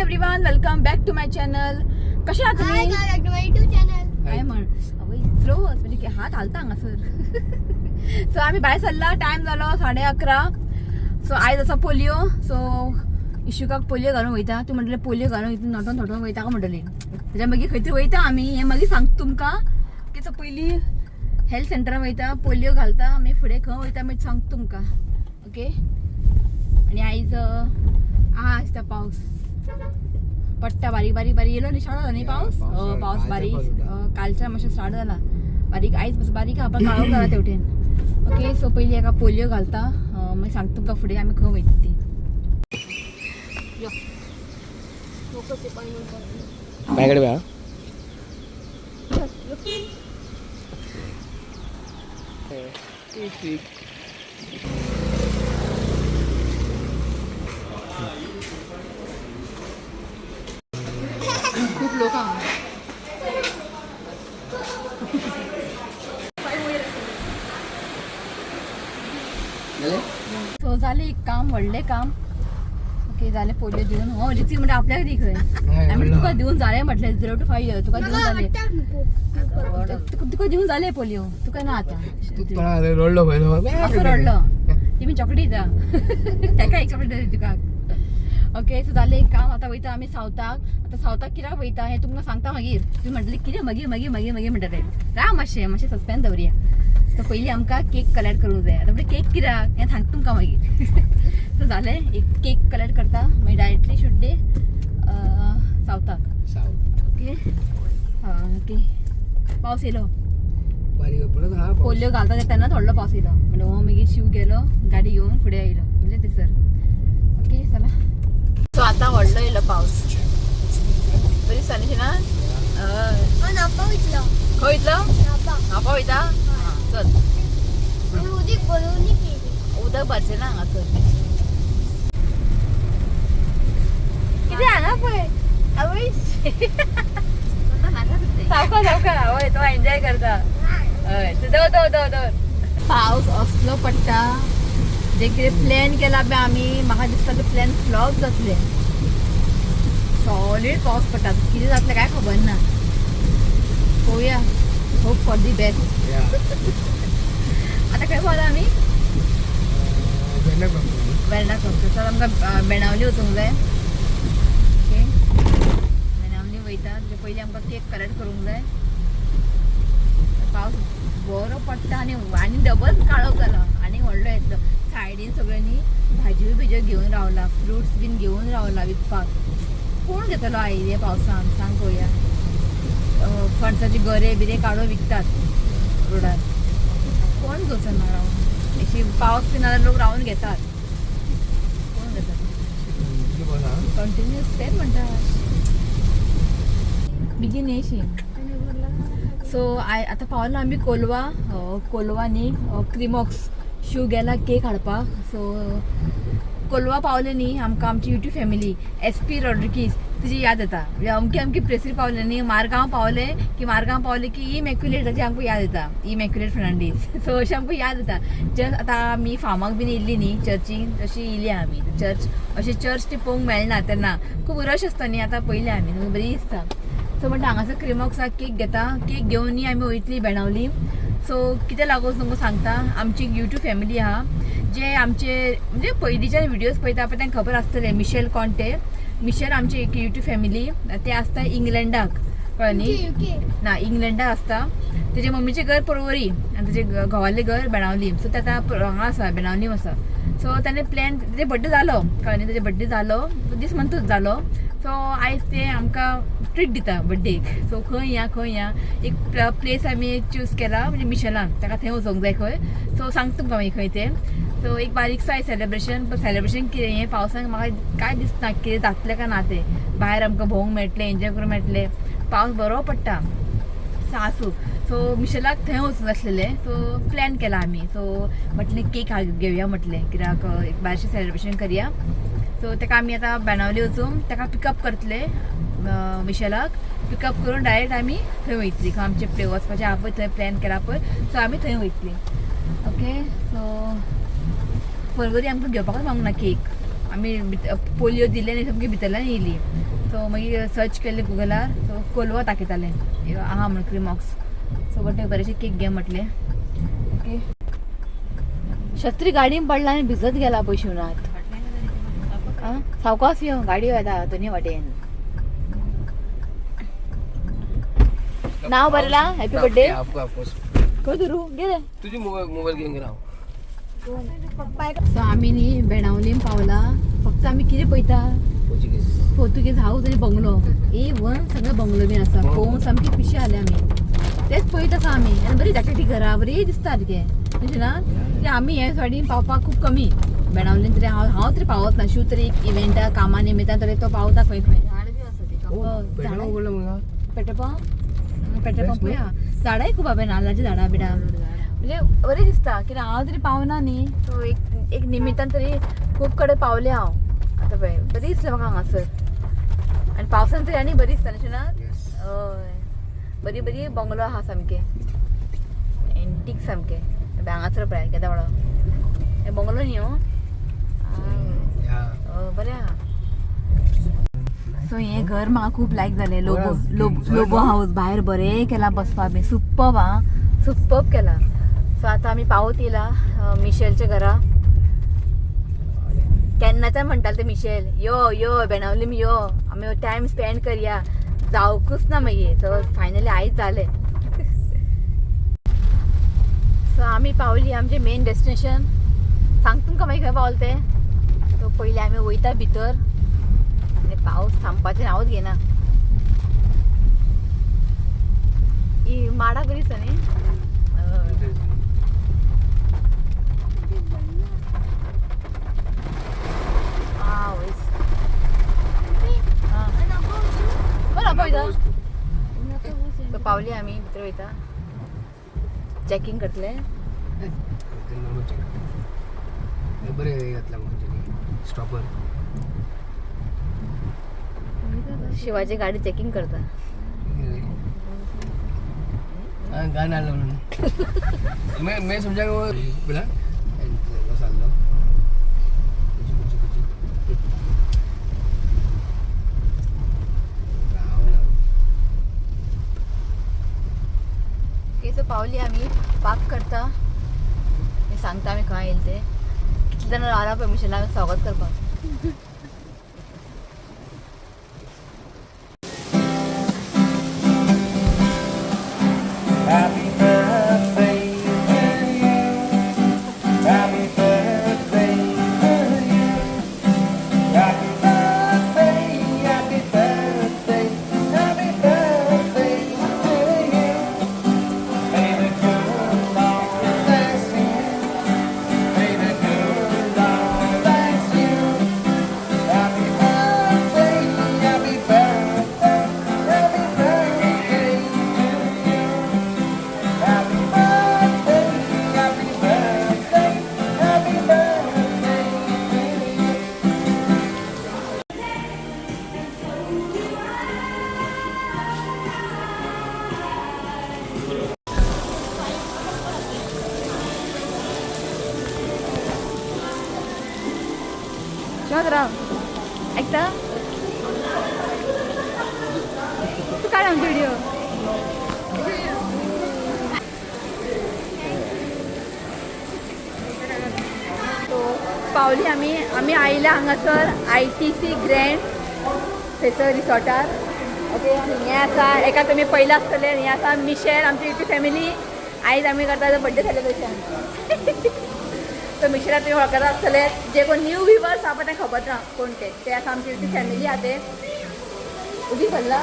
Everyone, welcome back to my channel. कशे आहात हाय तुमी? Back to my YouTube channel. काय म्हण, आवय, स्लो वच म्हणजे की हात हालता हांगासर. सो आमी भायर सरला, टायम जालो 11:30. सो आयज आसा पोलियो. सो इशुकाक पोलियो घालूंक वयता. तूं म्हणटलें पोलियो घालूंक इतून नटोन थोटोन वयता काय म्हणटली. तेच्या मागीर खंय तरी वयता आमी, हें मागीर सांगता तुमकां. की सो पयलीं हेल्थ सेंटरान वयता, पोलियो घालता, मागीर फुडें खंय वयता मागीर सांगता तुमकां. ओके. आनी आयज आहा आसता पावस पडटा बारीक बारीक बारीक. येयलो न्ही, स्टार्ट जाला न्ही पावस. पावस पावस कालच्यान बारीक पावस उरता. कालच्यान मातशें स्टार्ट जाला बारीक. आयज मातसो बारीक आहा पण काळोख जाला तेवटेन. ओके, सो पयलीं एका पोलियो घालता, मागीर सांगता तुमकां फुडें आमी खंय वयता ती. यो. माझ्याकडे बघ. खूप लोक आहा. सो जालें एक काम, व्हडलें काम. ओके, जालें पोलियो दिवन. हो रिती म्हणटा आपल्याक दी खंय. हांवें म्हणलें तुका दिवन जालें म्हटलें, 0 to 5 year तुका दिवन जालें. तुका दिवन जालें पोलियो, तुका ना आतां. रडलो पयलो. असो रडलो ती मी चॉकलेट दिता ताका, एक चॉकलेट दिता तुका. ओके, सो जालें एक काम. आतां वयता आमी सावथाक. आतां सावथाक कित्याक वयता हें तुमकां सांगता मागीर. तुमी म्हणटली कितें मागीर मागीर मागीर मागीर म्हणटले. राव मातशें मातशें सस्पेन्स दवरया. सो पयलीं आमकां केक कलेक्ट करूंक जाय. आतां म्हणजे केक कित्याक हें सांगता तुमकां मागीर. सो जालें, एक केक कलेक्ट करता, मागीर डायरेक्टली शुड्डे सावथाक. Okay, okay. पावस येयलो. बारीक पडत हा पाऊस. पोलियो घालता तेन्ना थोडलो पावस येयलो म्हणून हो मागीर शिव गेलो गाडी घेवन, फुडें आयलो म्हणजे थंयसर. ओके, चला. सो आतां व्हडलो येयलो पावस. बरी दिसता न्ही शिना? हय. हांव नापा वयतलो. खंय वयतलो? नापा. नापा वयता. आं, चल. आमी उदीक भरून केली. उदक भरचें ना हांगासर. कितें हांगा पळय, आवय, सावका सावका. हय, तो एन्जॉय करता. हय, दवर दवर दवर दवर. पावस असलो पडटा जे कितें प्लॅन केला पळय आमी, म्हाका दिसता ते प्लॅन फ्लॉप जातले. सॉलीड पावस पडटा, कितें जातलें काय खबर ना. पळोवया, होप फॉर the best. आतां खंय पावला आमी? Verna cross. Verna cross. Sir आमकां बेणावली वचूंक जाय. ओके, बेणावली वयता. तेजे पयलीं आमकां केक कलेक्ट करूंक जाय. पावस बरो पडटा आनी आनी डबल काळोख जाला आनी व्हडलो येतलो. सायडीन सगळ्यांनी भाजयो बिजयो घेवन रावला, फ्रुट्स बीन घेवन रावला विकपाक. कोण घेतलो आयिल्ले हे पावसान, सांग पळोवया. फणसाचे गरे बिरे काडून विकतात रोडार. कोण घेवचो ना रावन? अशी पावस बी नाजाल्यार लोक रावन घेतात. कोण घेतात? कंटिन्युअस तेच म्हणटा, बेगीन येशी. सो I आतां पावला आमी कोलवा. कोलवा न्ही क्रिमॉक्स शू गेला केक हाडपाक. सो कोलवा पावले न्ही, आमकां आमची YouTube family S P Rodrigues तिजी याद येता. म्हणजे अमके अमके प्लेसीर पावले न्ही, मारगांव पावले की, मारगांव पावले की इमॅक्युलेटाची आमकां याद येता, इमॅक्युलेट फर्नांडीस. सो अशें आमकां याद येता. जस्ट आतां आमी फार्माक बीन येयल्ली न्ही चर्चीन, तशी येयली आमी चर्च. अशें चर्च ती पळोवंक मेळना, तेन्ना खूब रश आसता न्ही. आतां पयली आमी बरी दिसता. सो म्हणटा हांगासर क्रिमॉक्साक केक घेता. केक घेवन न्ही आमी वयतली बेणावली. सो कितें लागून तुमकां सांगता, आमची यूट्यूब फॅमिली आहा जे आमचे, म्हणजे पयलींच्यान व्हिडियोज पळयता पळय तांकां खबर आसतलें मिशेल कोण ते. मिशेल आमची एक यूट्यूब फॅमिली, ते आसता इंग्लंडाक, कळ्ळें न्ही? युके. ना, इंग्लंडाक आसता. तेजे मम्मीचें घर पर्वरी आनी तेजे घोवालें घर बेणावली. सो ते आतां हांगा आसा, बेणावलीम आसा. सो ताणें प्लॅन, तेजे बड्डे जालो, कळ्ळें न्ही? तेजे बड्डे जालो, दीस मंथूच जालो. सो आयज ते आमकां ट्रीट दिता बड्डेक. सो खंय या खंय या, एक प्लेस आमी चूज केला, म्हणजे मिशेलान ताका थंय वचोंक जाय खंय. सो सांगता तुमकां मागीर खंय तें. सो एक बारीकसो आयज सेलेब्रेशन. पण सेलेब्रेशन कितें, हें पावसान म्हाका कांय दिसना कितें जातलें काय ना तें. भायर आमकां भोंवंक मेळटलें, एन्जॉय करूंक मेळटलें. पावस बरो पडटा सासू. सो मिशेलाक थंय वचूंक आसलेलें. सो प्लॅन केला आमी. सो म्हटलें केक घेवया म्हटलें, कित्याक एक बारशें सेलेब्रेशन करया. सो ताका आमी आतां बेणावली वचून ताका पिकअप करतले. मिशेलाक पिकअप करून डायरेक्ट आमी थंय वयतली, खंय आमचे प्ले वचपाचें आहा पळय थंय प्लॅन केला पळय, सो आमी थंय वयतली. ओके, सो पर्वरी आमकां घेवपाकूच पावूंक ना केक. आमी पोलियो दिले आनी सामकी भितरल्यान येयली. सो मागीर सर्च केलें गुगलार, सो कोलवा दाखयतालें आहा म्हण क्रिमॉक्स. सो बट बरेंशें केक घे म्हटलें. ओके, शत्री गाडीन पडला आनी भिजत गेला पळय शिवनाथ. आं, सावकास यो, गाडी येता दोनी वाटेन. नाव बरयला हॅपी बर्थडे. ऑफकोर्स. खंय धरू गेले. तुजी मोबायल मोबायल घेवन गेला हांव. सो आमी न्ही बेणावलीम पावला. फक्त आमी कितें पळयता? पोर्चुगीज. पोर्तुगीज हाऊस आनी बंगलो ए वन. सगळे बंगलो बीन आसा पळोवन सामकी पिशे जाले आमी. तेच पळयत आसा आमी. आनी बरी धाकटी घरां बरी दिसता सारकें, तशें ना की आमी हे सायडीन पावपाक खूब कमी. बेणावलीन तरी हांव हांव तरी पावत ना. शिव तरी एक इव्हेंटा कामा निमित्तान तरी तो पावता खंय खंय. पेट्रोल उगडलं मग. पेट्रोल पंप, पेट्रोल पंपूय आहा. झाडांय खूब आहा, नाल्लाचीं झाडां बिडां, म्हणजे बरें दिसता. कित्याक हांव तरी पावना न्ही, सो एक एक निमित्तान तरी खूब कडेन पावलें हांव. आतां पळय बरें दिसलें म्हाका हांगासर. आनी पावसान तरी आनी बरी दिसता न्ही ना? हय, बरी बरी बंगलो आहा सामके एंटीक सामके. हांगासर पळय केदा व्हडलो हे बंगलो न्ही हो. बरें आहा. सो हें घर म्हाका खूब लायक जालें. लोबो लोबो हाऊस भायर बरें केलां बसपा बी. सुपर्ब आं, सुपर्ब केलां. सो आतां आमी पावत येयला मिशेलच्या घरा. केन्नाच्यान म्हणटाले ते मिशेल, यो यो बेणावलीम यो, आमी टायम स्पेंड करया. जावकूच ना मागीर. सो फायनली आयज जालें. सो आमी पावली आमचें मेन डेस्टिनेशन. सांग तुमकां मागीर खंय पावले तें. सो पयलीं आमी वयता भितर आनी पावस थांबपाचें नांवूच घेना. ही माडा बरी दिसता न्ही. हय. आवयस. आं, बरं आपा वयता. सो पावली आमी, भितर वयता, चॅकिंग करतले. बरें घातला म्हणजे स्टॉपर. शिवाची गाडी चॅकिंग करता. गाणं आलं म्हणून मैं मैं समजा बोला चाललो. कुची कुची कुची राव ना. ओके, सो पावली आमी, पार्क करता. मी सांगता आमी खंय येयले ते. कितले जाण रावला पळय मिशेलाक स्वागत करपाक. Happy birthday to you. Happy birthday to you. Happy birthday, happy birthday, happy birthday to you. May the good Lord bless you. May the good Lord bless you. Happy birthday, happy birthday, happy birthday to you. Happy birthday, happy birthday, happy birthday to you. Shivajrao ऐकता तू? काढ आमचे video. So पावली आमी. आमी आयल्या हांगासर ITC grand थंयसर रिसॉर्टार. ओके, आनी हें आसा एका तुमी पयलें आसतलें. हें आसा मिशेल, आमची युट्यूब फॅमिली. आयज आमी करता बड्डे सेलिब्रेशन. सो मिशेला तुमी वळखता आसतले. जे कोण न्यू व्हिवर्स आहा पळय तें खबर ना कोण ते. ते आसा आमची युट्यूब फॅमिली आहा. ते उदीक भरला.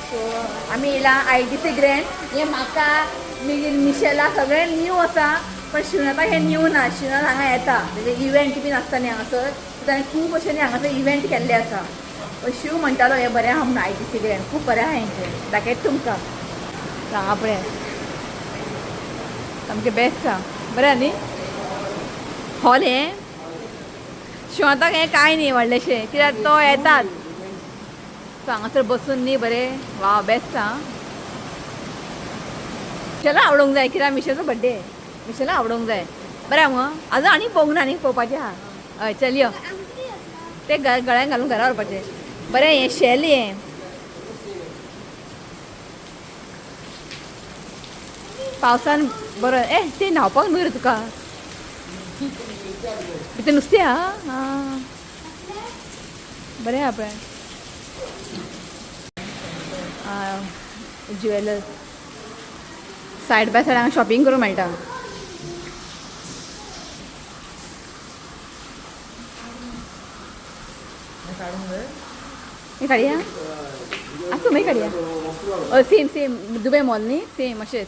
सो आमी येयला ITC grand. हें म्हाका मिशेला सगळें न्यू आसा, पण शिवनाथाक हें न्यू ना. शिवनाथ हांगा येता, तेजे इव्हेंट बीन आसता न्ही हांगासर. ताणें खूब अशे न्ही हांगासर इव्हेंट केल्ले आसा. पण शिव म्हणटालो हें बरें आहा म्हणून, ITC grand खूब बरें आहा हेंचें. दाखयता तुमकां. हांगा पळय, सामकें बेस्ट आहा. बरें आहा न्ही हॉल हें? शिवनाथाक हें कांय न्ही व्हडलेशें, कित्याक तो येतात. सो हांगासर बसून न्ही बरें वा बेस्ट आहा. मिशेला आवडूंक जाय, कित्याक मिशेलचो बड्डे. मिशेला आवडूंक जाय. बरें आहा मगो? आजून आनी पळोवंक ना, आनी पळोवपाचें आहा. हय चल यो. ते गळ्यान घालून घरा व्हरपाचें. बरें हें शेल हें. पावसान बरो. ए ते न्हांवपाक न्हू रे तुका, भितर नुस्तें आहा. आं बरें आहा पळय. ज्युवेलर सायड बाय सायड हांगा शॉपिंग करूंक मेळटा. हे काडया आसूं, मागीर काडया. हय सेम सेम दुबय मॉल न्ही, सेम अशेंच.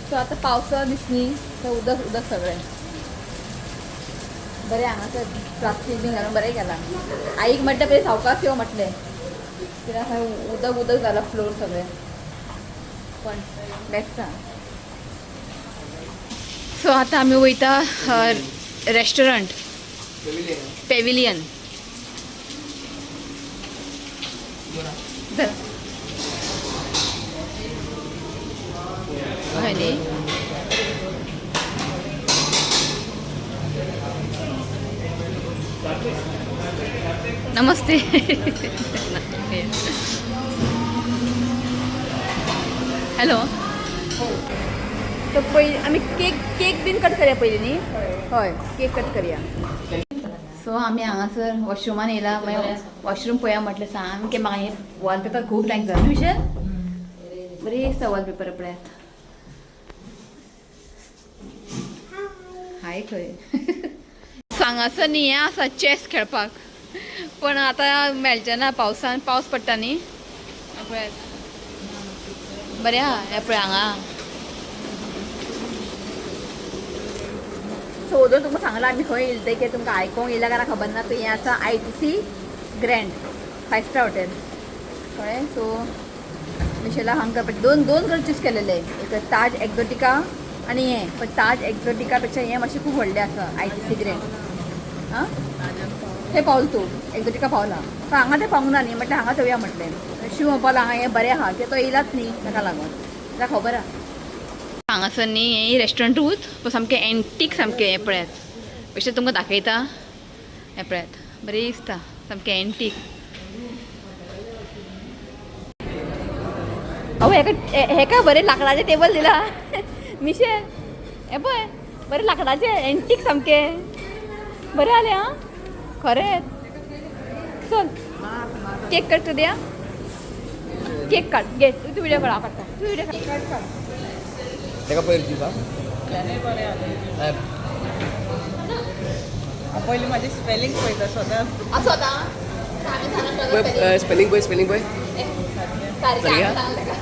सो आतां पावसा दीस न्ही, तो उदक उदक सगळें. बरें हांगासर प्लास्टीक बीन घालून बरें केलां. आईक म्हटलें पयलीं सावकाश यो म्हटलें, कित्याक उदक उदक जाला फ्लोर सगळें, पण बेस्ट आहा. सो आतां आमी वयता रेस्टोरंट पेविलियन. हय न्ही. नमस्ते. हॅलो. सो पयलीं आमी केक केक बीन कट करया पयलीं न्ही. हय केक कट करया. सो आमी हांगासर वॉशरुमान येयला. मागीर वॉशरूम पळया म्हटलें. सामकें म्हाका हें वॉलपेपर खूब लायक जालें. मिशेल बरी दिसता वॉलपेपर पळयात. हाय खंय. हांगासर न्ही हें आसा चॅस खेळपाक, पण आतां मेळचें ना पावसान, पावस पडटा न्ही. पळयात बरें आहा हें पळय हांगा. सो ओदोळ तुमकां सांगलां आमी खंय येयले तें, की तुमकां आयकोंक येयला काय खबर ना. तर हें आसा ITC Grand 5 star hotel, कळ्ळें. सो मिशेला हांगा करपाचें. दोन दोन घर चूज केलेले, एक ताज एक्झोटिका आनी हें. पण ताज एक्झोटिका पेक्षा हें मातशें खूब व्हडलें आसा ITC grand. आं थंय पावल तूं एक्झोटिका पावला, सो हांगा तें पावूंक ना न्ही, म्हटलें हांगा चोवया म्हटलें. शिव म्हणपाक हांगा हें बरें आहा, कित्याक तो येयलाच न्ही, ताका लागून ताका खबर आहा. हांगासर न्ही हें रेस्टॉरंटूच पण सामकें एंटीक सामकें. हें पळयात, बेश्टें तुमकां दाखयता. हें पळयात, बरें दिसता सामकें एंटीक. अहो हेका हेका बरें लांकडाचें टेबल दिला मिशेल. हें पळय बरें लांकडाचें एंटीक सामकें बरें जालें. आं खरें. चल केक कट करया. केक काड घे तूं, व्हिडिओ काड, हांव काडटा, तूं व्हिडिओ काड. ताका पयर दिवपा. पयलीं म्हाजी स्पेलिंग पळयता स्वता. असो आतां हांवें सांगलें. स्पेलिंग पळय, स्पेलिंग पळय. सारकें हांवें सांगलें ताका.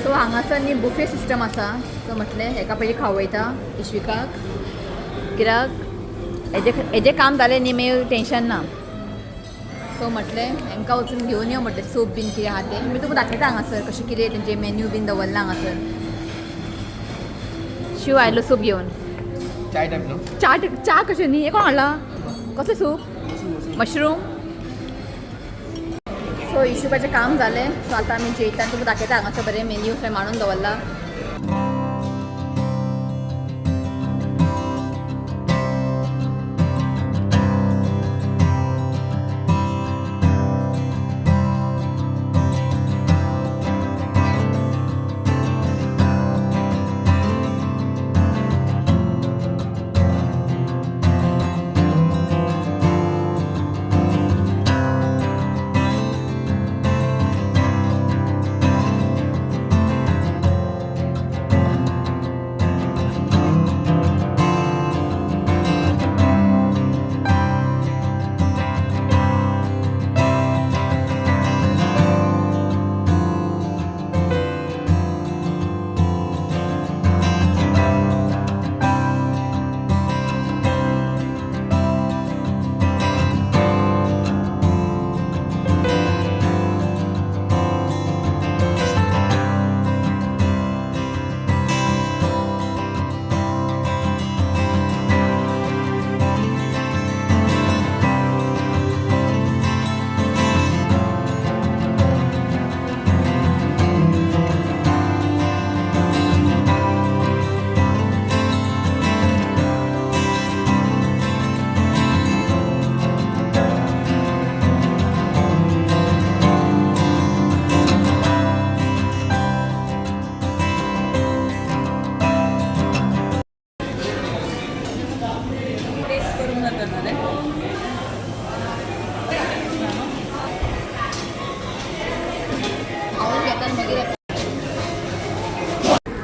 सो हांगासर न्ही बुफे सिस्टम आसा. सो म्हटलें हेका पयलीं खावयता इश्विकाक, कित्याक हेजे हेजें काम जालें न्ही मागीर टेंशन ना. सो म्हटलें हेंकां वचून घेवन यो म्हटलें सूप बीन कितें आहा तें. मी तुमकां दाखयता हांगासर कशें कितें तेंचें मेन्यू बीन दवरलां हांगासर. शिव आयलो सूप घेवन. चाय टायप न्हू. च्या च्या कशें न्ही. हें कोण हाडला? कसलें सूप? मशरूम. सो इशुकाचें काम जालें. सो आतां आमी जेयता, तुमकां दाखयता हांगासर बरें मेन्यू थंय मांडून दवरला.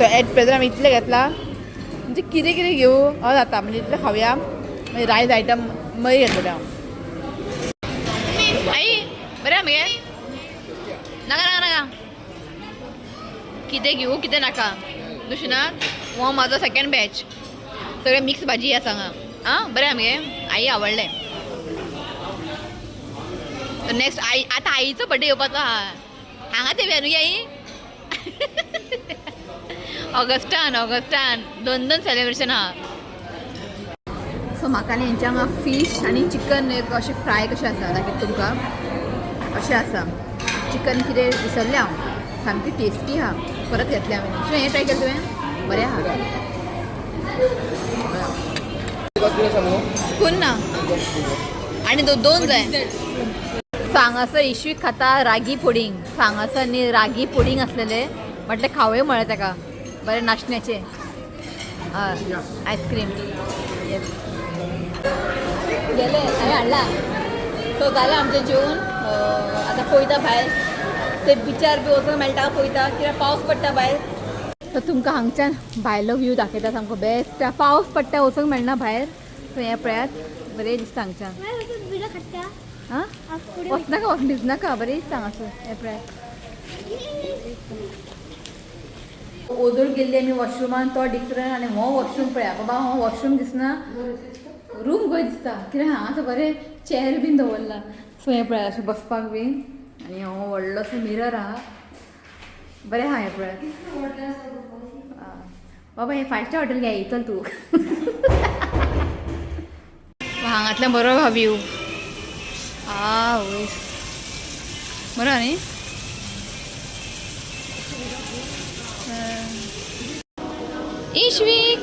सो एट प्रेजंट आमी इतलें घेतला, म्हणजे कितें कितें घेवं अशें जाता, म्हणजे इतलें खावया, मागीर रायस आयटम मागीर घेतलें हांव. आई बरें मगे, नाका नाका नाका, कितें घेवं कितें नाका. दुशनाथ हो म्हाजो सेकंड बॅच, सगळें मिक्स भाजी आसा हांगा. आं बरें मगे, आई आवडलें. नेक्स्ट आई, आतां आईचो बड्डे येवपाचो आहा, हांगा ते न्हू गे आई. ऑगस्टान ऑगस्टान दोन दोन सेलिब्रेशन आहा. सो म्हाका न्ही हेंच्या हांगा फीश आनी चिकन एक अशें फ्राय कशें आसा दाखयता तुमकां, अशें आसा चिकन कितें विसरलें हांव, सामकें टेस्टी आहा, परत घेतलें हांवें. अशें हें ट्राय केलें तुवें, बरें आहा. स्पून ना आनी दोन जाय. सो हांगासर इशवीक खाता रागी पुडींग. सो हांगासर न्ही रागी पुडींग आसलेलें, म्हटलें खावया म्हळें ताका, बरें नाशण्याचें आयस्क्रीम. येस गेले हांवें हाडला. सो जालें आमचें जेवण, आतां पळयता भायर ते बिचार बी वचूंक मेळटा पळयता, कित्याक पावस पडटा भायर. सो तुमकां हांगच्यान भायलो व्यू दाखयता, सामको बेस्ट. पावस पडटा वचूंक मेळना भायर. सो हें पळयात, बरें दिसता हांगच्यान. आं वचनाका, वच भिजनाका, बरें दिसता हांगासर. हें पळयात, ओदूळ गेल्ली आमी वॉशरुमान, तो डिफरंट आनी हो वॉशरूम पळया बाबा, हो वॉशरूम दिसना, रूम खंय दिसता कित्याक हांगासर बरें चॅर बीन दवरला. सो हें पळयात अशें बसपाक बीन, आनी हो व्हडलोसो मिरर आहा, बरें आहा. हें पळयात बाबा, हें फायव स्टार हॉटेल घे, चल तूं. हांगांतल्यान बरो आहा व्यू. आ वय बरो न्ही. इश्वीक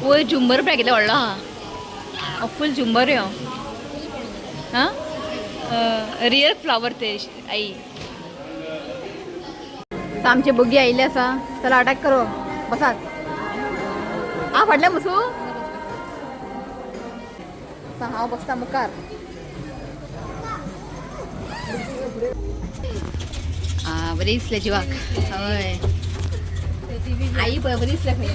वयर झुंबर पळय कितलो व्हडलो आहा, फूल झुंबर ह्यो. आं रियल फ्लावर ते आई. आमचे बोगी आयिल्ले आसा, चला अटॅक करो, बसात. आ फाटल्यान बसूं, हांव बसता मुखार. आ बरें दिसलें जिवाक. हय आई पळय बरी दिसलें खंय.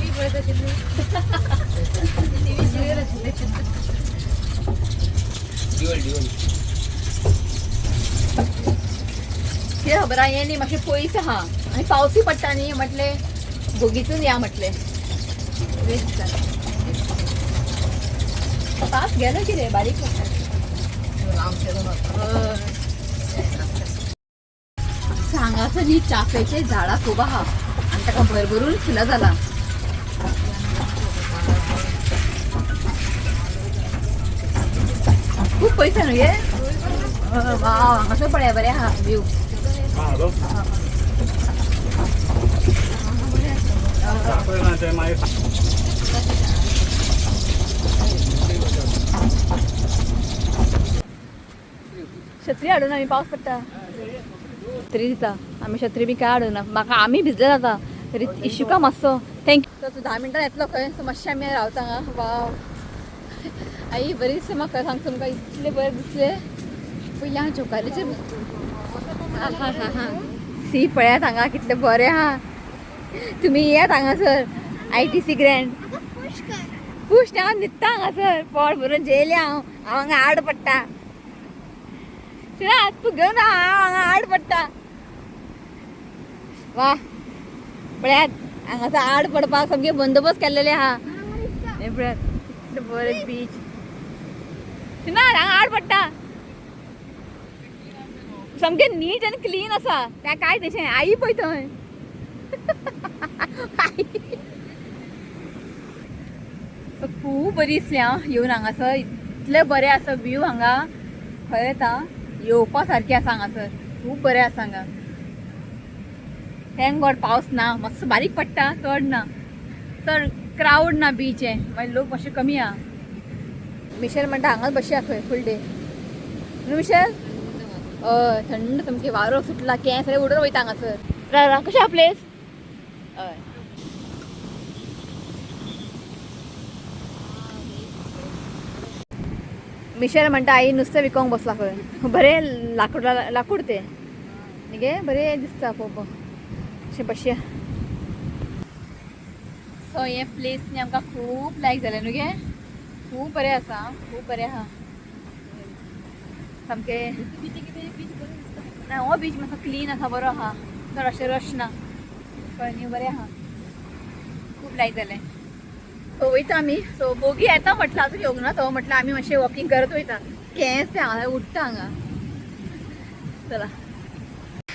कितें खबर आहा, हें न्ही मातशें पयस आहा आनी पावसूय पडटा न्ही, म्हटलें बोगीतून या म्हटलें. पावस गेलो कितें बारीक पडटा. हांगासर न्ही चाफ्याचे झाडां खूब आहा आनी ताका भरभरून फुलां जालां. खूब पयस न्हू हे. वाव हांगासर पळया बरें आहा व्यू. छत्री हाडून आमी, पावस पडटा छत्री दिता आमी, छत्री बी काय हाडूना म्हाका, आमी भिजले जाता तरी इशुका मातसो. Thank you. तूं 10 मिनटां येतलो खंय, सो मातशें आमी रावता हांगा. वाव आई बरी दिसता म्हाका, सांगता तुमकां इतलें बरें दिसलें. पयलीं हांव जोकारीचेर हां हां हां हां सी पळयात हांगा कितलें बरें आहा. तुमी येयात हांगासर ITC grand. पूश हांव न्हिदता हांगासर, पोट भरून जेयलें हांव, हांव हांगा आड पडटा. तूं घेवन हांव हांगा आड पडटा. वा पळयात हांगासर आड पडपाक सामके बंदोबस्त केल्लेले आहा. हें पळयात कितलें बरें बीच. ना हांगा आड पडटा, सामकें नीट आनी क्लीन आसा, त्या काय तशें. आई पळय थंय खूब बरी दिसली आं येवन हांगासर, इतलें बरें आसा व्यू हांगा, खरेंच आं येवपा सारकें आसा हांगासर, खूब बरें आसा हांगा. Thank God पावस ना, मातसो बारीक पडटा, चड ना, चड क्रावड ना बीच, मागीर लोक मातशे कमी आहा. मिशेल म्हणटा हांगाच बसया खंय फूल डे न्हू मिशेल. हय थंड सामकें वारो सुटला, केंस सगळें उडोवन वयता हांगासर. रा कशें आहा प्लेस. हय मिशेल म्हणटा आई नुस्तें विकोंक बसला खंय. बरें लाकूड लाकूड तें न्ही गे, बरें दिसता पळोवपाक. अशें बशया. सो हें प्लेस न्ही आमकां खूब लायक जालें न्हू गे, खूब बरें आसा, खूब बरें आहा सामकें. ना हो बीच मातसो क्लीन आसा, बरो आहा, चड अशें रश ना, कळ्ळें न्ही, बरें आहा, खूब लायक जालें. सो वयता आमी. सो बोगी येता म्हटलं, अजून येवंक ना तो, म्हटलं आमी मातशें वॉकिंग करत वयता. केंस ते हांगा उडटा हांगा. चला.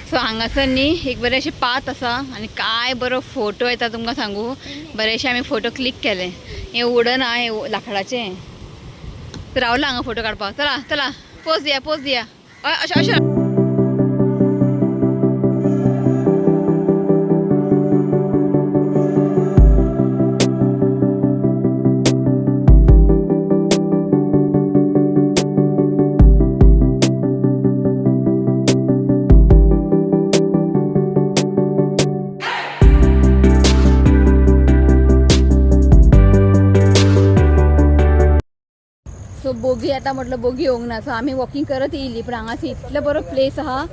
सो हांगासर न्ही एक बरें अशें पात आसा आनी काय बरो फोटो येता तुमकां सांगू. बरेशे आमी फोटो क्लिक केले. हें वुडन आहा, हें लांकडाचें. रावला हांगा फोटो काडपाक. चला चला, पोज दिया पोज दिया. हय अशें अशें. सो बोगी येता म्हटलं, बोगी येवंक ना. सो आमी वॉकिंग करत येयली, पण हांगासर इतलो बरो प्लेस आहा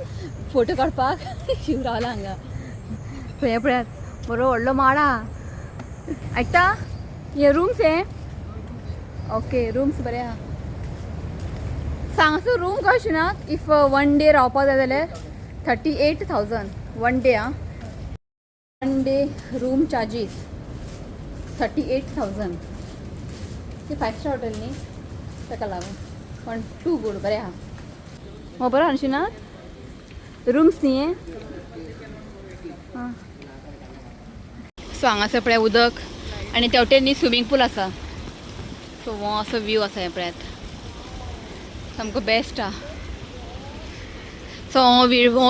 फोटो काडपाक. शिव रावला हांगा. सो हें पळयात, बरो व्हडलो माड आहा. आयकता हे रुम्स हे, ओके रुम्स बरे आहा. सांग रूम कशें ना, if one day रावपाक जाय जाल्यार 38,000 वन डे आं. One day room charges 38,000. ते फायव स्टार हॉटेल न्ही ताका लागून, पण टू गूड, बरें आहा. हो बरो आहा ना रुम्स न्ही हे. आं सो हांगासर पळय उदक आनी तेवटेन न्ही स्विमींग पूल आसा. सो हो असो व्यू आसा हें पळयात, सामको बेस्ट आहा. सो हो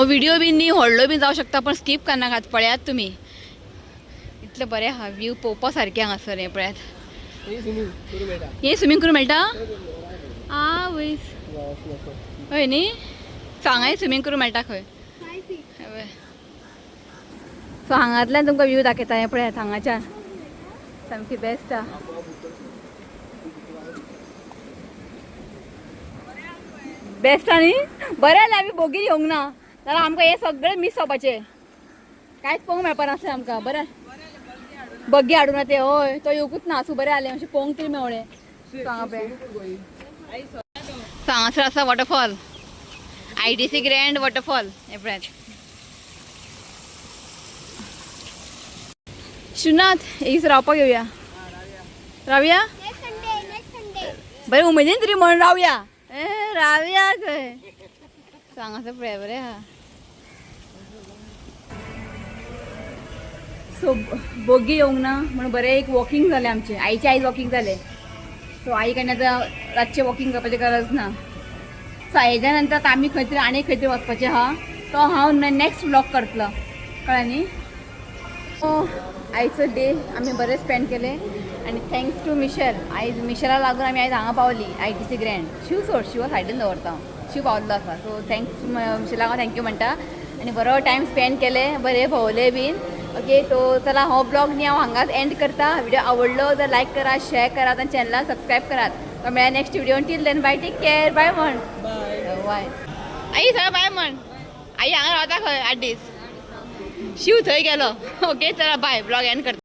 व्हिडिओ बी न्ही व्हडलो बी जावं शकता, पण स्कीप करनाकात, पळयात तुमी. इतलें बरें आहा व्यू पळोवपा सारकें हांगासर हें पळयात. स्विमींग करूं मेळटा. हे स्विमींग करूंक मेळटा आ वयस हय न्ही, सो हांगाय स्विमींग करूंक मेळटा खंय. 5 feet. हय. सो हांगांतल्यान तुमकां व्यू दाखयता हें पळयात, हांगाच्यान सामकी बेस्ट आहा. बेस्ट आहा न्ही, बरें जालें आमी बोगीन येवंक ना, जाल्यार आमकां हें सगळें मीस जावपाचें, कांयच पळोवंक मेळपा नासलें आमकां. बरें बग्गी हाडूं ना ते, हय तो येवकूच ना, आसूं बरें जालें मातशें पळोवंक तरी मेवळें. सो हांगा पळय, सो हांगासर आसा वॉटरफॉल, ITC grand waterfall हें पळयात. शिवनाथ एक दीस रावपाक येवया, रावया. Next Sunday, next Sunday. बरें उमेदीन तरी म्हण रावया, ए रावया खंय. सो हांगासर पळया बरें आहा. सो बोगी येवंक ना म्हणून बरें एक वॉकिंग जालें आमचें, आईचें आयज वॉकिंग जालें. सो आई कडल्यान आतां रातचें वॉकिंग करपाची गरज ना. सो हेज्या नंतर आतां आमी खंय तरी आनी खंय तरी वचपाचें आहा, तो हांव नॅक्स्ट व्लॉग करतलो, कळ्ळें न्ही. सो आयचो डे आमी बरें स्पेंड केलें आनी thanks to Michel. आयज मिशेला लागून आमी आयज हांगा पावली ITC grand. Shiv सोड, शिव सायडीन दवरता हांव, शिव पावल्लो आसा. सो thanks मिशेलाक हांव thank you म्हणटा आनी बरो टायम स्पेंड केले, बरें भोंवले बीन. ओके तो चला हो ब्लॉग न्ही हांव हांगाच एंड करता. व्हिडिओ आवडलो तर लायक करा, शेअर करात आनी चॅनलाक सबस्क्रायब करात. तो मेळ्या next video. Till then bye, take care, bye म्हण. बाय. बाय आई, सगळं बाय म्हण. आई हांगा रावता खंय 8 दीस, शिव थंय गेलो. ओके चला बाय, ब्लॉग एंड करता.